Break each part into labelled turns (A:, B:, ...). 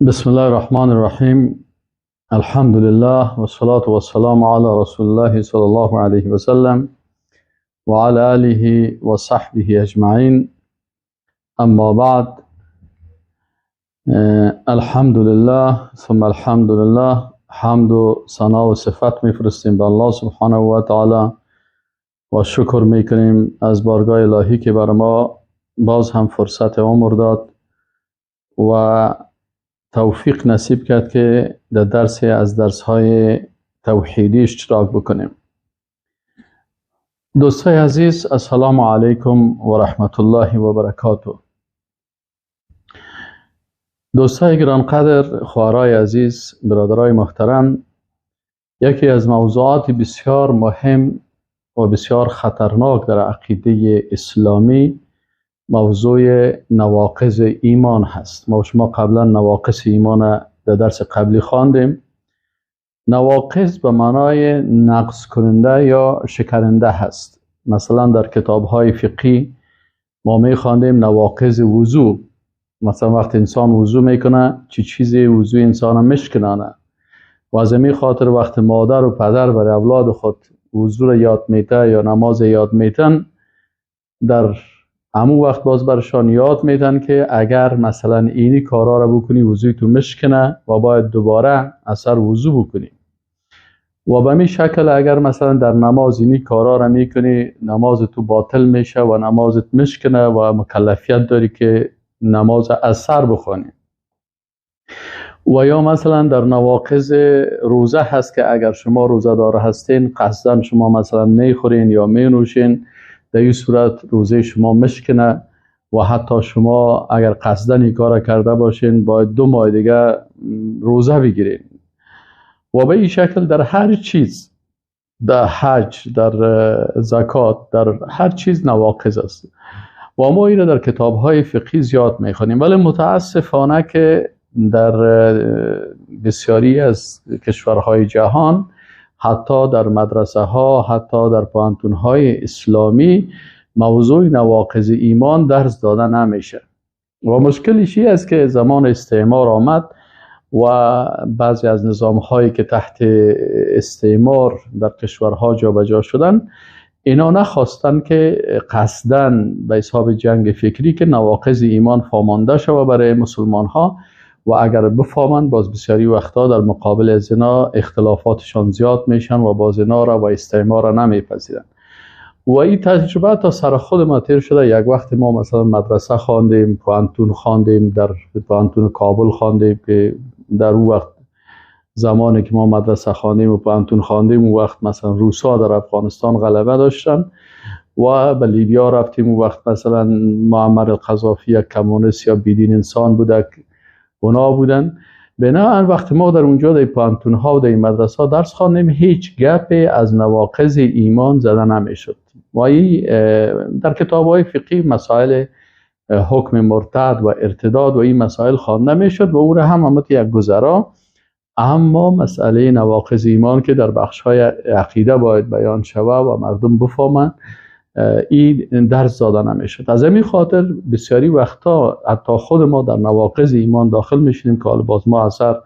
A: بسم الله الرحمن الرحیم. الحمد لله والصلاة والسلام على رسول الله صلی الله علیه و سلم و علی آله و صحبه اجمعین. اما بعد، الحمد لله ثم الحمد لله. حمد و ثنا و صفت میفرستیم به الله سبحانه و تعالی و شکر میکنیم از بارگاه الهی که بر ما باز هم فرصت عمر داد و توفیق نصیب کرد که در درس از درس‌های توحیدی اشتراک بکنیم. دوستای عزیز، السلام علیکم و رحمت الله و برکاته. دوستای گرانقدر، خواهرای عزیز، برادرای محترم، یکی از موضوعات بسیار مهم و بسیار خطرناک در عقیده اسلامی موضوع نواقض ایمان هست. ما شما قبلا نواقص ایمان در درس قبلی خواندیم. نواقض به معنای نقض کننده یا شکننده هست. مثلا در کتاب‌های فقهی ما می خواندیم نواقض وضو. مثلا وقت انسان وضو میکنه چی چیزی وضو انسان مشکنانه و از این خاطر وقت مادر و پدر برای اولاد خود وضو را یاد میته یا نماز یاد میتن، در همون وقت باز برشان یاد میدن که اگر مثلا اینی کارا را بکنی وضوی تو مشکنه و باید دوباره اثر وضو بکنی. و به می شکل اگر مثلا در نماز اینی کارا را میکنی نماز تو باطل میشه و نمازت مشکنه و مکلفیت داری که نماز اثر بخوانی. و یا مثلا در نواقض روزه هست که اگر شما روزه دار هستین، قصداً شما مثلا میخورین یا مینوشین، در این صورت روزه شما مشکنه و حتی شما اگر قصداً این کار کرده باشین باید 2 ماه دیگه روزه بگیرین. و به این شکل در هر چیز، در حج، در زکات، در هر چیز نواقض است و ما این را در کتاب‌های فقهی زیاد میخوانیم. ولی متاسفانه که در بسیاری از کشورهای جهان، حتی در مدرسه ها، حتی در پوهنتون های اسلامی، موضوع نواقض ایمان درس داده نمیشه. و مشکلش این است که زمان استعمار آمد و بعضی از نظام هایی که تحت استعمار در کشورها جابجا شدن، اینا نخواستن که قصداً به حساب جنگ فکری که نواقض ایمان فامانده شود برای مسلمان ها، و اگر بفهمند باز بسیاری وقتا در مقابل از اینا اختلافاتشان زیاد میشن و باز اینا را و استعمار را نمیپذیرن. و این تجربه تا سر خود ما تیر شده. یک وقت ما مثلا مدرسه خواندیم، پوهنتون خواندیم، در پوهنتون کابل خواندیم که در اون وقت زمانی که ما مدرسه خواندیم و پوهنتون خواندیم، اون وقت مثلا روسا در افغانستان غلبه داشتن و به لیبیا رفتیم، اون وقت مثلا معمر القذافی یک کمونیست یا بیدین انسان بوده، اونا بودن. بنابراین وقتی ما در اونجا در پوهنتون ها و در مدرسه ها درس خواندیم، هیچ گپی از نواقض ایمان زده نمیشد. و این در کتاب های فقهی مسائل حکم مرتد و ارتداد و این مسائل خوانده میشد و او را هم همت یک گذرا. اما مسئله نواقض ایمان که در بخش های عقیده باید بیان شود و مردم بفهمند، این درس داده نمیشد. از همین خاطر بسیاری وقتا حتی خود ما در نواقض ایمان داخل میشینیم که حالا باز ما اثر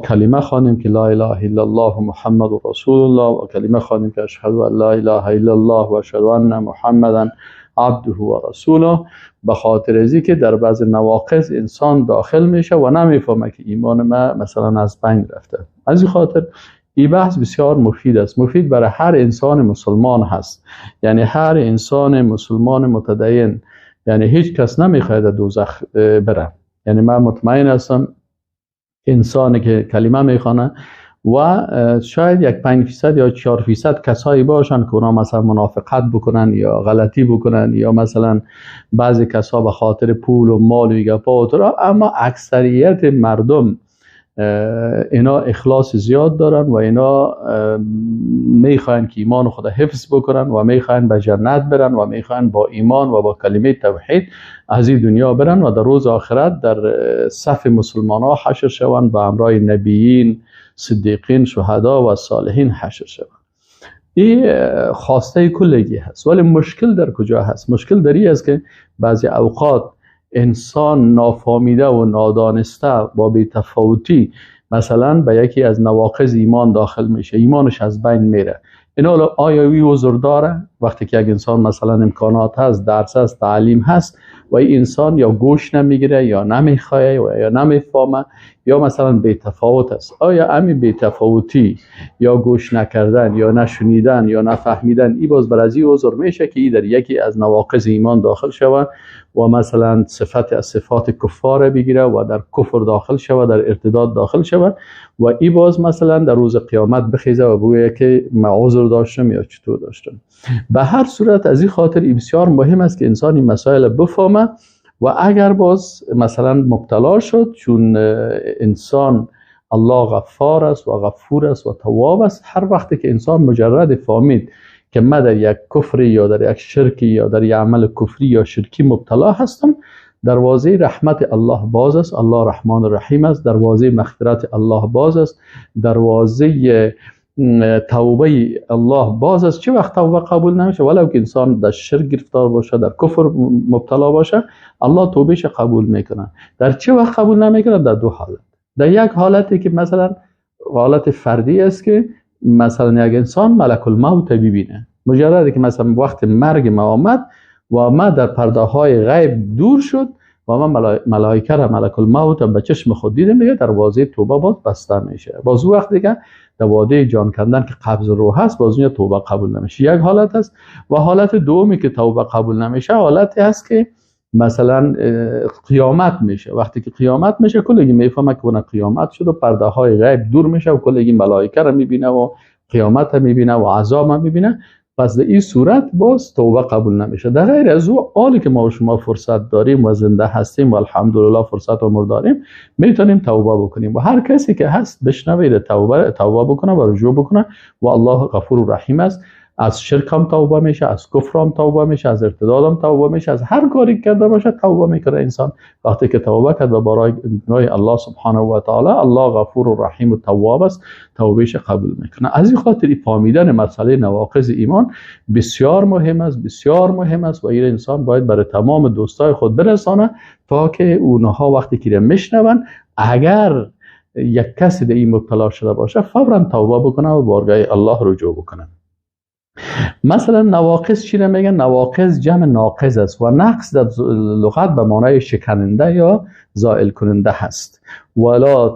A: کلمه خوانیم که لا اله الا الله محمد رسول الله و کلمه خوانیم که اشهد ان لا اله الا الله و اشهد ان محمدا عبده و رسوله، به خاطر ازی که در بعض نواقض انسان داخل میشه و نمیفهمه که ایمان ما مثلا از بین رفته. از این خاطر این بحث بسیار مفید است، مفید برای هر انسان مسلمان هست. یعنی هر انسان مسلمان متدین، یعنی هیچ کس نمیخواهد دوزخ بره. یعنی من مطمئن هستم انسانی که کلمه میخوانه و شاید یک 5% یا 4% کسایی باشن که اونا مثلا منافقت بکنن یا غلطی بکنن یا مثلا بعضی کسا به خاطر پول و مال و گپا و ترا، اما اکثریت مردم اینا اخلاص زیاد دارن و اینا میخواین که ایمان خود حفظ بکنن و میخواین به جنت برن و میخواین با ایمان و با کلمه توحید از این دنیا برن و در روز آخرت در صف مسلمان ها حشر شوند، به همراه نبیین، صدیقین، شهدا و صالحین حشر شوند. این خواسته کلگی هست. ولی مشکل در کجا هست؟ مشکل در این است که بعضی اوقات انسان نافامیده و نادانسته با بی‌تفاوتی مثلا به یکی از نواقض ایمان داخل میشه، ایمانش از بین میره، اینا آیا وی عذر داره؟ وقتی که یک انسان مثلا امکانات هست، درس هست، تعلیم هست و این انسان یا گوش نمیگیره یا نمیخواه یا نمیفهمه یا مثلا بی‌تفاوت است، آیا همین بی‌تفاوتی یا گوش نکردن یا نشنیدن یا نفهمیدن ای باز بر از این عذر میشه که ای در یکی از نواقض ایمان داخل شود و مثلا صفت از صفات کفار بگیره و در کفر داخل شود، در ارتداد داخل شود و ای باز مثلا در روز قیامت بخیزه و بگویه که من عذر داشتم یا چطور داشتم. به هر صورت از این خاطر ای بسیار مهم است که انسان این مسائل بفهمه و اگر باز مثلا مبتلا شد، چون انسان الله غفار است و غفور است و تواب است، هر وقتی که انسان مجرد فهمید که من در یک کفری یا در یک شرکی یا در یک عمل کفری یا شرکی مبتلا هستم، دروازه رحمت الله باز است، الله رحمان رحیم است، دروازه مغفرت الله باز است، دروازه توبه الله باز است. چه وقت توبه قبول نمیشه؟ ولو که انسان در شرک گرفتار باشه، در کفر مبتلا باشه، الله توبهش قبول میکنه. در چه وقت قبول نمیکنه؟ در دو حالت. در یک حالتی که مثلا حالت فردی است که مثلا یک انسان ملک الموت ببینه، مجردی که مثلا وقت مرگ ما آمد و ما در پرده های غیب دور شد و ما ملائکه را، ملک الموت به چشم خود دیدم، دیگه دروازه توبه باز بسته میشه. باز وقت دیگه در واده جان کندن که قبض روح هست، باز اون توبه قبول نمیشه. یک حالت است. و حالت دومی که توبه قبول نمیشه حالتی هست که مثلا قیامت میشه. وقتی که قیامت میشه کلگی میفهمه که اون قیامت شد و پرده های غیب دور میشه و کلگی ملائکه را میبینه و قیامت میبینه و عذاب میبینه. پس در این صورت باز توبه قبول نمیشه. در غیر از او حالی که ما و شما فرصت داریم و زنده هستیم و الحمدلله فرصت عمر داریم، میتونیم توبه بکنیم و هر کسی که هست بشنوه توبه بکنه و رجوع بکنه و الله غفور و رحیم است. از شرک هم توبه میشه، از کفر هم توبه میشه، از ارتداد هم توبه میشه، از هر کاری کرده باشه توبه میکنه انسان. وقتی که توبه کرد و برای الله سبحانه و تعالی، الله غفور و رحیم و تواب است، توبهش قبول میکنه. از این خاطر فهمیدن مسئله نواقض ایمان بسیار مهم است، بسیار مهم است و این انسان باید برای تمام دوستای خود برسانه تا که اونها وقتی که میشنون اگر یک کسی در این مبتلا شده باشه فورا توبه بکنه و بارگاه الله رجوع بکنه. مثلا نواقص چی میگن؟ نواقص جمع ناقض است و نقص در لغت به معنای شکننده یا زائل کننده هست. ولا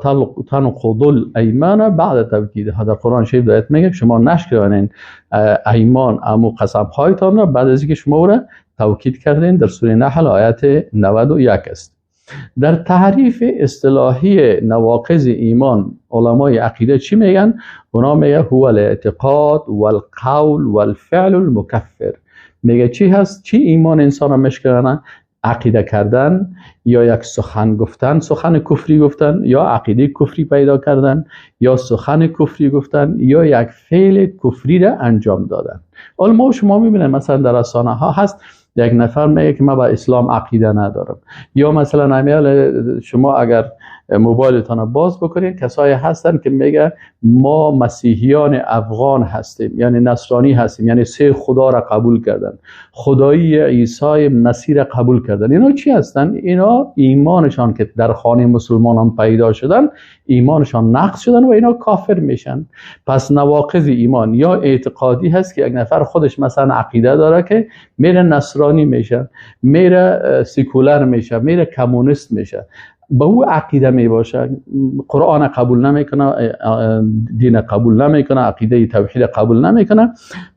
A: تنقضوا الایمان بعد توکیدها. در قرآن شریف آیت میگه شما نشکنین ایمان، امو قسم هایتان را بعد از اینکه شما را توکید کردین. در سوره نحل آیت 91 است. در تعریف اصطلاحی نواقض ایمان علمای عقیده چی میگن؟ اونا میگه هو الاعتقاد والقول والفعل المکفر. میگه چی هست؟ چی ایمان انسان را مشکنه؟ عقیده کردن یا یک سخن گفتن، سخن کفری گفتن، یا عقیده کفری پیدا کردن، یا سخن کفری گفتن، یا یک فعل کفری را انجام دادن. حالا ما شما میبینیم مثلا در رسانه ها هست یک نفر میگه که من با اسلام عقیده ندارم، یا مثلا امیال شما اگر موبایلتان رو باز بکنید کسایی هستن که میگه ما مسیحیان افغان هستیم، یعنی نصرانی هستیم، یعنی سه خدا را قبول کردن، خدایی عیسی مسیح را قبول کردن. اینا چی هستن؟ اینا ایمانشان که در خانه مسلمانان پیدا شدن، ایمانشان نقص شدن و اینا کافر میشن. پس نواقض ایمان یا اعتقادی هست که یک نفر خودش مثلا عقیده داره که میره نصرانی میشه، میره سیکولر میشه، میره کمونیست میشه، به او عقیده می باشه، قرآن قبول نمیکنه، دین قبول نمیکنه، عقیده توحید قبول نمیکنه.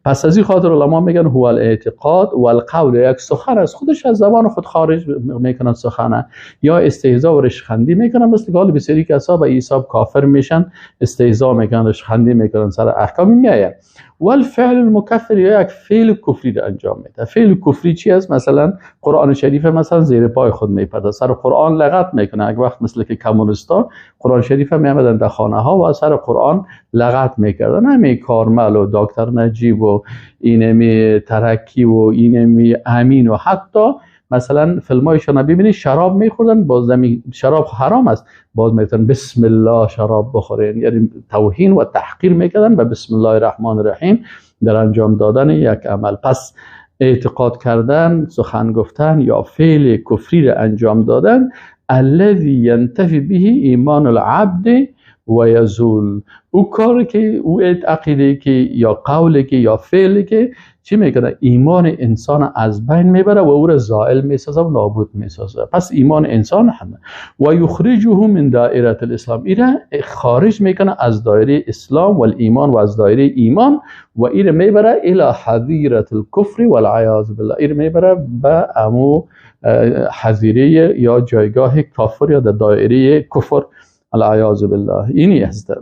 A: پس از این خاطر علما میگن هو الاعتقاد والقول، یک سخن از خودش از زبان خود خارج میکنن سخنه، یا استهزا و رشخندی میکنن، مثل که حال بسیاری کسا به حساب کافر میشن، استهزا میکنن، رشخندی میکنن سر احکام میآید. والفعل المکفر، یا یک فعل کفری را انجام میده. فعل کفری چی است؟ مثلا قرآن شریف مثلا زیر پای خود میپرده، سر قرآن لغت میکنه. یک وقت مثل که کمونیستا قرآن شریف میامدن در خانه ها و سر قرآن لغت میکردن، همین کارمل و دکتر نجیب و اینمی ترکی و اینمی امین و حتی مثلا فیلمایشان رو ببینید شراب میخوردن، باز شراب حرام است، باز میگفتن بسم الله شراب بخورین، یعنی توهین و تحقیر میکردن به بسم الله الرحمن الرحیم در انجام دادن یک عمل. پس اعتقاد کردن، سخن گفتن یا فعل کفری را انجام دادن، الذی ینتفی به ایمان العبد و یزول، او کاری که او عقیده که یا قولی که یا فعلی که چی میکنه؟ ایمان انسان از بین میبره و او را زائل میسازه و نابود میسازه. پس ایمان انسان همه و یخرجه من دائره الاسلام، ایره خارج میکنه از دایره اسلام و الایمان و از دایره ایمان و ایره میبره الی حظیره الکفر والعیاذ بالله، ایره میبره به امو حظیره یا جایگاه کافر یا در دایره کفر العیاذ بالله. اینی هست.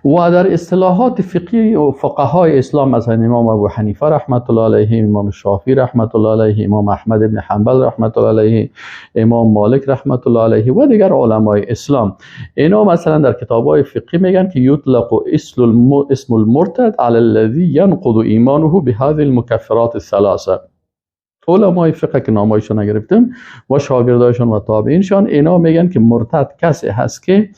A: و در اصطلاحات فقهی و فقهای اسلام، مثلا امام ابو حنیفه رحمت الله علیه، امام شافعی رحمت الله علیه، امام احمد بن حنبل رحمت الله علیه، امام مالک رحمت الله علیه و دیگر علمای اسلام، اینا مثلا در کتاب‌های فقهی میگن که یطلق اسم المرتد علی الذی ینقض ایمانه بهذه المکفرات الثلاثه. علمای فقه که نامایشون نگرفتم و شاگردایشون و تابعینشان، اینا میگن که مرتد کسی هست که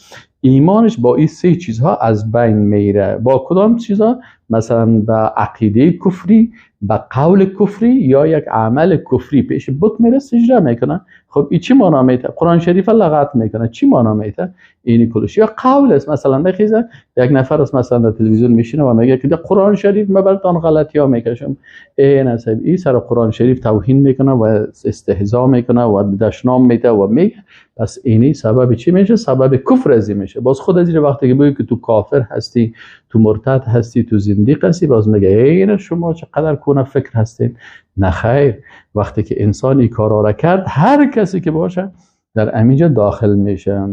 A: ایمانش با این سه چیزها از بین میره. با کدام چیزها؟ مثلا به عقیده کفری، به قول کفری یا یک عمل کفری پیش بت میره سجده میکنه. خب این چی معنا میده؟ قرآن شریف لغت میکنه، چی معنا میده؟ اینی کلش. یا قول است، مثلا میخیزه یک نفر است مثلا در تلویزیون میشینه و میگه که قرآن شریف من براتون غلطی ها میکشم، این نصیب این سر قرآن شریف توهین میکنه و استهزا میکنه و دشنام میده و میگه، پس اینی سبب چی میشه؟ سبب کفر ازی میشه. باز خود از وقتی که بگی که تو کافر هستی، تو مرتد هستی، تو زندیق هستی، باز میگه این شما چقدر کونه فکر هستین. نه خیر، وقتی که انسان این کارا را کرد، هر کسی که باشه در امینجا داخل میشه.